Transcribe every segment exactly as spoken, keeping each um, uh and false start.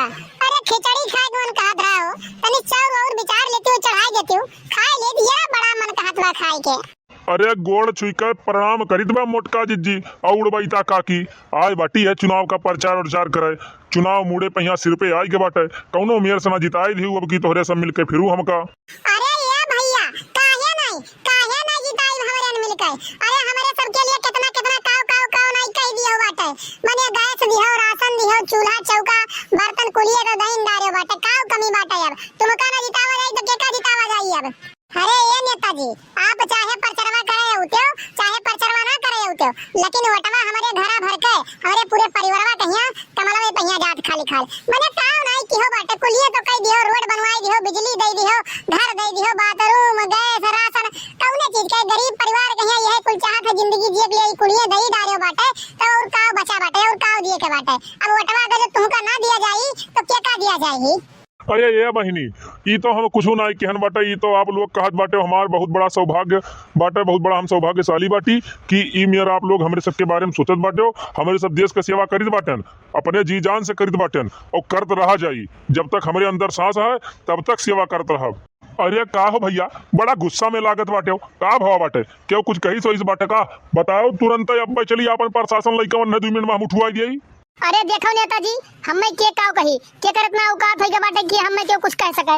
अरे खिचड़ी खाए के मन कहत रहा हो, तनी चाउर और बिचार लेती हो, चढ़ाई देती हो, खाए ले दिया, बड़ा मन कहत बा खाए के। अरे गोड़ छुई के प्रणाम करित बा मोटका जिज्जी, और बईता काकी आए बाटी है चुनाव का प्रचार उरचार करे। चुनाव मुड़े पहिया सिर पे आइ के बाटे, कौनो मेर से ना जिताई दिहू अब की तोहरे सब मिलके फिरू हमका। अरे ये भैया, काहे नहीं, काहे नहीं जिताई हमरे न मिलके? अरे हमरे सबके लिए कितना कितना काव काव काव नहीं कह दियो बाटे, मने गैस दिहो, राशन दिहो, चूल्हा चौका, बर्तन कुलिए तो दइन डारे बाटे, काव कमी बाटे? अब तुमका ना जितावा जाई तो केका जितावा जाई अब? अरे ये नेताजी, आप चाहे प्रचरवा करे होते हो, चाहे प्रचरवा ना करे होते हो, लेकिन वोटवा हमरे घरा भर के, हमरे पूरे परिवारवा कहिया कमलवे पहिया जात खाली खाल। मने काव नाई किहो बाटे, कुलिए तो कई दिहो, रोड बनवाई दिहो, बिजली दे दिहो, घर दे दिहो, बाथरूम, गैस, राशन, कौने चीज के गरीब परिवार कहिया यह कुल चाहत है जिंदगी जिए के लिए, ई कुलिए दे ही डारे बाटे, तो और काव बचा बाटे, और काव दिए के बाटे? अब वोटवा अगर जो तुमका ना दिया जाई, तो के का दिया जाई? अरे ये बहिनी, ई तो हम कुछू नाई कहन बाटे, ई तो आप लोग कहत बाटे, हमार बहुत बड़ा सौभाग्य बाटे, बहुत बड़ा हम सौभाग्यशाली बाटी कि ई मेर आप लोग हमरे सबके बारे में सोचत बाटे, हमरे सब देश के सेवा करित बाटेन, अपने जी जान से करित बाटेन और करत रहा जाई। जब तक हमरे अंदर सांस है, तब तक सेवा करत रहब। अरे का हो भैया, बड़ा गुस्सा में लागत बाटे, का भवा बाटे? केहू कुछ कही सोइस बाटे का? बताओ तुरंत, अब चली आपन प्रशासन लइका वन्ने दुई मिनट में हम उठवाई दिए। अरे देखो नेताजी, हम्मे के काव कही, केकर इतना औकात होइगा बाटे कि हम्मे केव कुछ कह सके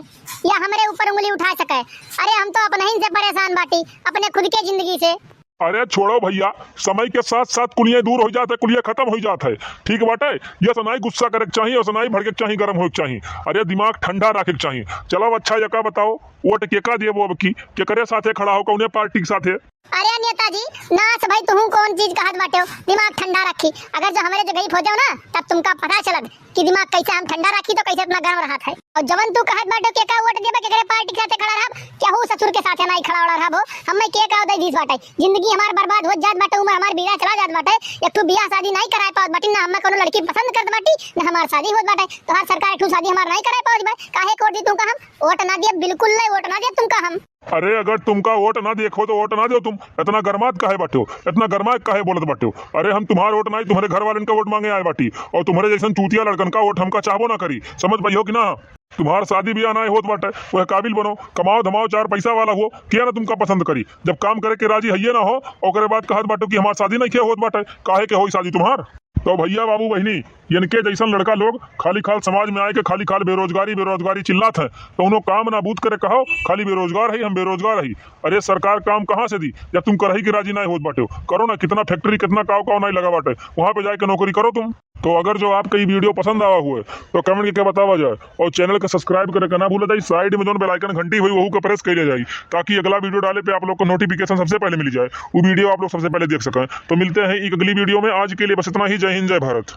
या हमरे ऊपर उंगली उठा सके? अरे हम तो अपनहिन से परेशान बाटी, अपने खुद के जिंदगी से। अरे छोड़ो भैया, समय के साथ साथ कुलिये दूर होइ जात है, कुलिये खतम होइ जात है, ठीक बाटे? ये सनाई गुस्सा करे के चाही और सनाई भड़के के चाही, गरम होए के चाही। अरे दिमाग ठंडा रखे के चाही। चलो अच्छा, यका बताओ, वोट केका देबो अब की, केकरे साथे खड़ा हो, कौने पार्टी के साथे? अरे नेताजी, नास भाई, तुहू कौन चीज कहत बाटे हो? दिमाग ठंडा रखी। अगर जो हमरे जगही पहुंच जाओ ना, तब तुमका पता चलत कि दिमाग कैसे हम ठंडा रखी तो कैसे अपना गरम रहत है। और जवन तू कहत बाटे हो, केका वोट देबे, केकरे पार्टी के साथे खड़ा रहब, केहू ससुर के साथे नाई खड़ा उड़ा रहब हो। हमें के का दे दीस बाटे, जिंदगी हमार बर्बाद होत जात बाटे, उम्र हमार बीरा चला जात बाटे, एक ठो बियाह शादी नाई कराए पावत बाटी, ना हमें कोनो लड़की पसंद करत बाटी, ना हमार शादी होत बाटे। तोहार सरकार एक ठो शादी हमार नाई कराए पावत बा, काहे के वोट दी तुमका हम? वोट ना दिए, बिल्कुल नहीं वोट ना दिए तुमका हम। अरे अगर तुमका वोट ना देखो तो वोट ना दो तुम, इतना गरमात काहे बाटे हो, इतना गरमात काहे बोलत बाटे हो? अरे हम तुम्हार वोट नाई, तुम्हारे घर वालन का वोट मांगे आए बाटी, और तुम्हारे जैसन चूतिया लड़कन का वोट हमका चाहबो ना करी, समझ पाई हो कि ना? तुम्हार शादी ब्याह नाई होत बाटे, वह काबिल बनो, कमाओ धमाओ, चार पैसा वाला हो, क्या ना तुमका पसंद करी? जब काम करे के राजी हइये ना हो, ओकरे बाद कहत बाटो कि हमार शादी नहीं होत बाटे, काहे के होई शादी तुम्हार? तो भैया बाबू बहिनी, इनके जैसन लड़का लोग खाली खाल समाज में आए के खाली खाल बेरोजगारी बेरोजगारी चिल्लात है, कौनो काम ना बूत करे कहो, खाली बेरोजगार है, हम बेरोजगार है। अरे सरकार काम कहाँ से दी जब तुम करही के राजी नहीं होत बाटे? करो ना, कितना फैक्ट्री कितना काव काव नहीं लगा बाटे, वहाँ पे जाके नौकरी करो तुम। तो अगर जो आपके ये वीडियो पसंद आवा हुए तो कमेंट करके बतावा जाए, और चैनल का सब्सक्राइब करे के ना भूला जाए। साइड में जो बेल आइकन घंटी हुई वहू का प्रेस कर लिया जाए, ताकि अगला वीडियो डाले पे आप लोग को नोटिफिकेशन सबसे पहले मिल जाए, वो वीडियो आप लोग सबसे पहले देख सकें। तो मिलते हैं एक अगली वीडियो में, आज के लिए बस इतना ही। जय हिंद, जय भारत।